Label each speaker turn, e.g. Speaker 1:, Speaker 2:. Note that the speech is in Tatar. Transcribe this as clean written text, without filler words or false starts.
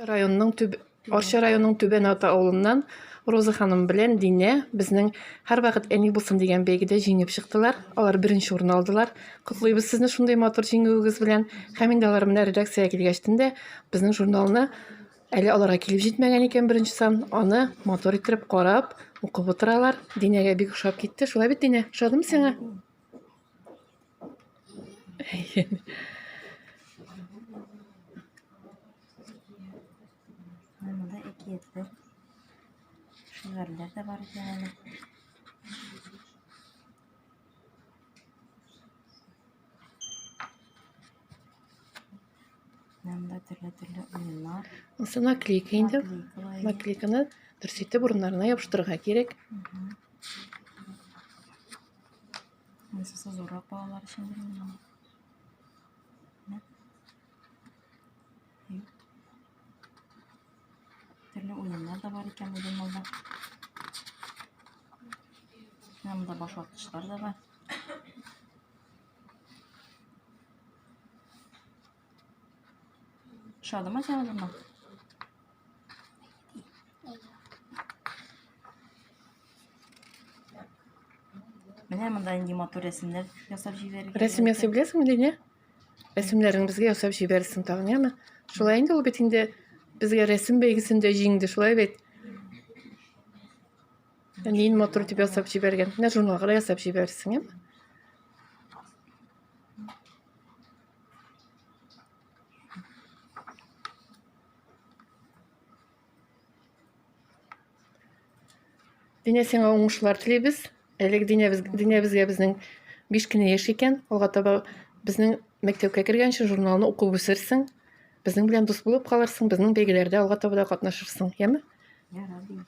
Speaker 1: Районның түб... Арча районының Түбән Ата авылыннан Роза ханым белән Динә безнең һәрвакыт әни булсын дигән бәйгедә җиңеп чыктылар. Алар беренче урын алдылар. Котлыйбыз сезне шундый матур җиңүегез белән. Һәм инде алар менә редакциягә килгәчтен дә безнең журналны әле аларга килеп җитмәгән икән беренче сан, аны матур иттереп карап, укып утыралар. Динәгә бик ошап китте. Шулай бит, Динә? Ошадымы сиңа?
Speaker 2: Монда әкиятләр, шигырьләр дә бар икән әле. Монда төрле-төрле уеннар.
Speaker 1: Монысы наклейка инде. Наклейканы дөрес итеп урыннарына ябыштырырга кирәк.
Speaker 2: Монысы зуррак балалар өчен инде. Төрле уеннар да бар икән бу журналда. Менә монда баш ваткычлар да бар. Ошадымы сиңа журнал? Менә монда нинди матур рәсемнәр ясап җибәргән.
Speaker 1: Рәсем ясый беләсеңме, Линя? Рәсемнәрен безгә ясап җибәрсен тагын, яме? Шулай инде ул бит инде безгә рәсем бәйгесендә җиңде, шулай бит? Әниен матур дип ясап җибәргән. Менә журналга да ясап җибәрсең, яме? Динә, сиңа уңышлар телибез. Әлеге Динәбез, Динәбезгә безнең 5 кенә яшь икән. Алга таба безнең мәктәпкә кергәнче журналны укып үсерсең. Безнең белән дус булып калырсың, безнең бәйгеләрдә алга таба да катнашырсың, яме?
Speaker 2: Ярар.